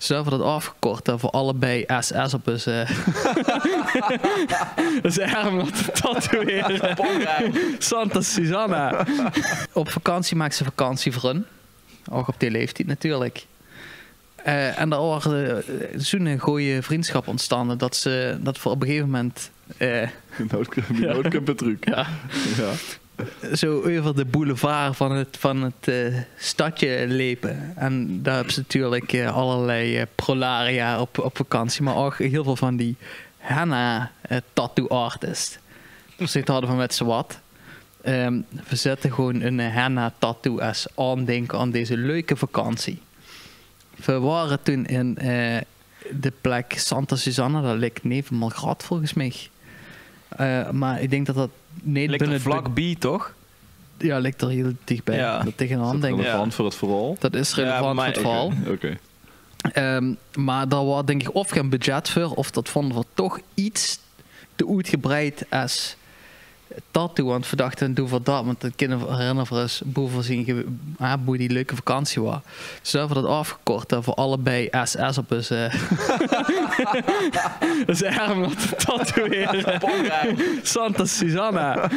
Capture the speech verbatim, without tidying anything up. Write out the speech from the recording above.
Ze höbbe dat aafgekort, hè, veur allebei S S op hun, eh, hun erm laote tatoeëre. Santa Susanna. Op vakantie maak ze vakantie veur hun. Ouch op die leeftied natuurlik. Eh, en dao waor, eh, zoe'n gooj vriendschap óntstange dat ze, dat veur op e gegeve moment, eh, Nood-, Jao. Noodkemper truuk. Jao. Jao. Zoe euver de boulevard van 't, van 't, eh, stadje lepe. En dao höbbe ze natuurlik, eh, allerlei, eh, prularia op, op vakantie, mer ouch hiel väöl van die henna, eh, tattoo artists. Dus die hadde van: "Wèt geer waat? Ehm, veer zètte gewoen 'n, eh, henna tattoo es aandinke aan deze leuke vakantie." Veer waore toen in, eh, de plek Santa Susanna, dat ligk neve Malgrad volges mich. Eh, mer ich dink dat dat neet Ligk d'r binne 't vlakbie, toch? Jao, ligk d'r hiel dichbie. Jao. Dat tegenaan, dink ich. Is dat relevant veur 't verhaol? Dat is relevant veur 't verhaol. Oké. Ehm, mer dao waor, dink ich, of gein budget veur, of dat vónde veer toch get te oetgebreid es tattoo, want veer dachte: "Doon veer dat, want dan kinne veer, herinnere veer us boe veer zien ge-, hè, boe die leuke vakantie waor." Dus höbbe veer dat aafgekort, hè, veur allebei S S op us, eh, us erm laote tatoeëre. Santa Susanna.